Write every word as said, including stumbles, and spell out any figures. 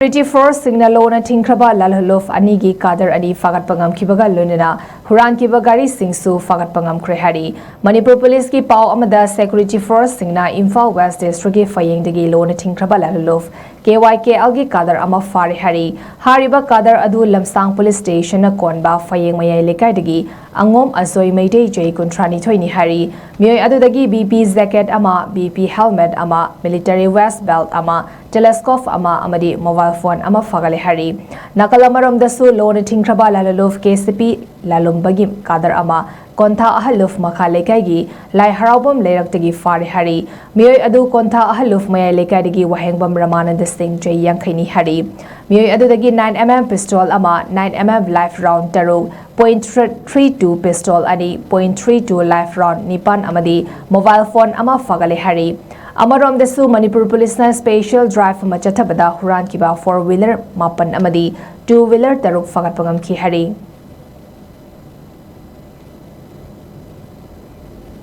Security force ꯁꯤꯡꯅ ꯂꯣꯅ ꯊꯤꯡꯈ꯭ꯔꯕ ꯂꯥꯂꯨꯂꯨꯐ ꯑꯅꯤꯒꯤ ꯀꯥꯗꯔ ꯑꯅꯤ ꯐꯥꯒꯠꯄ ꯉꯝꯈꯤꯕꯒ ꯂꯣꯏꯅꯅ ꯍꯨꯔꯥꯟꯈꯤꯕ ꯒꯥꯔꯤꯁꯤꯡꯁꯨ ꯐꯥꯒꯠꯄ ꯉꯝꯈ꯭ꯔꯦ ꯍꯥꯏꯔꯤ꯫ ꯃꯅꯤꯄꯨꯔ ꯄꯨꯂꯤꯁꯀꯤ ꯄꯥꯎ ꯑꯃꯗ, ꯁꯦꯀ꯭ꯌꯨꯔꯤꯇꯤ ꯐꯣꯔꯁꯁꯤꯡꯅ ꯏꯝꯐꯥꯜ ꯋꯦꯁ ꯗꯤꯁꯇ꯭ꯔꯤꯛꯀꯤ ꯐꯌꯦꯡꯗꯒꯤ ꯂꯣꯅ ꯊꯤꯡꯈ꯭ꯔꯕ ꯂꯥꯂꯨꯂꯨꯐ ꯀꯦ ꯋꯥꯏ ꯀꯦ ꯑꯦꯜꯒꯤ ꯀꯥꯗꯔ ꯑꯃ ꯐꯥꯔꯦ ꯍꯥꯏꯔꯤ꯫ ꯍꯥꯏꯔꯤꯕ ꯀꯥꯗꯔ ꯑꯗꯨ ꯂꯝꯁꯥꯡ ꯄꯨꯂꯤꯁ ꯁ꯭ꯇꯦꯁꯟꯅ ꯀꯣꯟꯕ ꯐꯌꯦꯡ ꯃꯌꯥꯏ ꯂꯩꯀꯥꯏꯗꯒꯤ ꯑꯉꯣꯝ ꯑꯖꯣꯏ ꯃꯩꯇꯩ, ꯆꯍꯤ ꯀꯨꯟꯊ꯭ꯔꯥ ꯅꯤꯊꯣꯏꯅꯤ ꯍꯥꯏꯔꯤ꯫ ꯃꯤꯑꯣꯏ ꯑꯗꯨꯗꯒꯤ ꯕꯤ ꯄꯤ ꯖꯦꯀꯦꯠ ꯑꯃ, ꯕꯤ ꯄꯤ ꯍꯦꯜꯃꯦꯠ ꯑꯃ, ꯃꯤꯂꯤꯇꯔꯤ ꯋꯦꯁ ꯕꯦꯜꯠ ꯑꯃ, ꯇꯦꯂꯦꯁꯀꯣꯞ ꯑꯃ ꯑꯃꯗꯤ ꯃꯣꯕꯥꯏꯜ ꯐꯣꯟ ꯑꯃ ꯐꯥꯒꯠꯂꯦ ꯍꯥꯏꯔꯤ꯫ ꯅꯥꯀꯜ ꯑꯃꯔꯣꯝꯗꯁꯨ ꯂꯣꯅ ꯊꯤꯡꯈ꯭ꯔꯕ ꯂꯥꯂꯨꯂꯨꯐ ꯀꯦ ꯁꯤ ꯄꯤ ꯂꯥꯂꯨꯝꯕꯒꯤ ꯀꯥꯗꯔ ꯑꯃ ꯀꯣꯟꯊꯥ ꯑꯍꯜꯂꯨꯐ ꯃꯈꯥ ꯂꯩꯀꯥꯏꯒꯤ ꯂꯥꯏ ꯍꯔꯥꯎꯕꯝ ꯂꯩꯔꯛꯇꯒꯤ ꯐꯥꯔꯦ ꯍꯥꯏꯔꯤ꯫ ꯃꯤꯑꯣꯏ ꯑꯗꯨ ꯀꯣꯟꯊꯥ ꯑꯍꯜꯂꯨꯐ ꯃꯌꯥꯏ ꯂꯩꯀꯥꯏꯗꯒꯤ ꯋꯥꯍꯦꯡꯕꯝ ꯔꯃꯥꯅꯟꯗ ꯁꯤꯡ, ꯆꯍꯤ ꯌꯥꯡꯈꯩꯅꯤ ꯍꯥꯏꯔꯤ꯫ ꯃꯤꯑꯣꯏ ꯑꯗꯨꯗꯒꯤ ꯅꯥꯏꯟ ꯑꯦꯝ ꯑꯦꯝ ꯄꯤꯁꯇꯣꯜ ꯑꯃ, nine M M life round ꯇꯔꯨꯛ, ꯄꯣꯏꯟꯠ ꯊ꯭ꯔꯤ ꯇꯨ ꯄꯤꯁꯇꯣꯜ ꯑꯅꯤ, point three two life round ꯅꯤꯄꯥꯟ ꯑꯃꯗꯤ ꯃꯣꯕꯥꯏꯜ ꯐꯣꯟ ꯑꯃ ꯐꯥꯒꯠꯂꯦ ꯍꯥꯏꯔꯤ꯫ ꯑꯃꯔꯣꯝꯗꯁꯨ ꯃꯅꯤꯄꯨꯔ ꯄꯨꯂꯤꯁꯅ ꯁ꯭ꯄꯦꯁꯤꯌꯦꯜ ꯗ꯭ꯔꯥꯏꯚ ꯑꯃ ꯆꯠꯊꯕꯗ ꯍꯨꯔꯥꯟꯈꯤꯕ ꯐꯣꯔ ꯋꯤꯂꯔ ꯃꯥꯄꯟ ꯑꯃꯗꯤ ꯇꯨ ꯋꯤꯂꯔ ꯇꯔꯨꯛ ꯐꯥꯒꯠꯄ ꯉꯝꯈꯤ ꯍꯥꯏꯔꯤ꯫